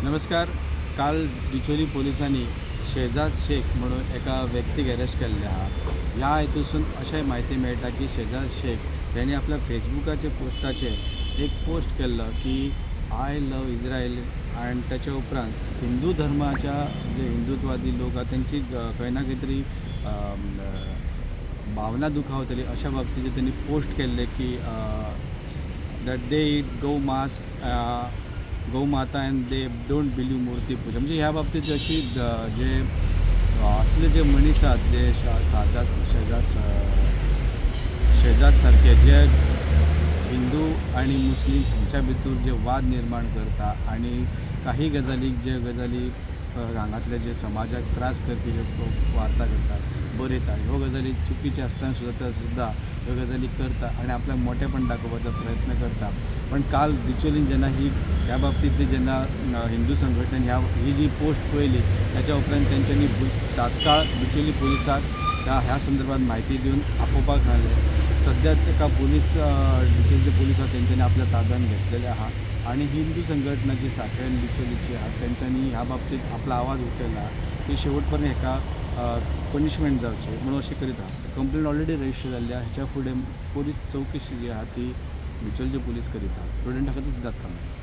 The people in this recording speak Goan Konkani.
नमस्कार. काल डिचोली पोलिसांनी शेजाद शेख म्हणून एका व्यक्तीक अरेस्ट केल्ले आहा. ह्या हेतूसून अशें म्हायती मेळटा की शेजाद शेख हेणी आपल्या फेसबुकाचे पोस्टाचेर एक पोस्ट केल्लो की I love Israel आनी ताच्या उपरांत हिंदू धर्माच्या जे हिंदुत्वादी लोक आहा तेंची खंय ना खंय तरी भावना दुखावतली अशा बाबतीचे त्यांनी पोस्ट केल्ले की that they eat गौ मांस, गौ माता and they don't believe मूर्ती पूजा. म्हणजे ह्या बाबतीत अशी जे असले जे मनीस आहात, जे साजाद शेजाद शेजाद सारखे जे हिंदू आणि मुस्लीम हेंच्या भितर जे वाद निर्माण करता आणि काही गजालीक जे गजाली हांगातले जे समाजाक त्रास करपी जे वार्ता करता, बरयता, ह्यो गजाली चुकीच्यो आसतना सुद्दां त्या सुद्दां ह्यो गजाली करता आनी आपल्याक मोठेपण दाखोवपाचो प्रयत्न करता. पण काल बिचोलीन जेन्ना ही ह्या बाबतींतली जेन्ना हिंदू संघटनेन ह्या ही जी पोस्ट पळयली, ताच्या उपरांत तेंच्यांनी तात्काळ बिचोली पुलिसाक ह्या संदर्भात म्हायती दिवन आपोवपाक सांगलें. सद्या ताका पुलीस बिचोलीचे पुलीस आहा तेंच्यांनी आपल्या ताब्यात घेतलेले आहा आनी हिंदू संघटना जी साखळेन बिचोलीची आहा तेंच्यांनी ह्या बाबतीत आपलो आवाज उठयला की शेवट पर्यंत हेका पनिशमेंट जावची म्हणून अशें करीत आहा. कंप्लेन ऑलरेडी रजिस्टर जाल्ली आहा. हेच्या फुडें पोलीस चौकशी जी आहा ती बिचोलचे पुलीस करीत आहा. प्रुडंटा खातीर सिद्धार्थ कांबळे.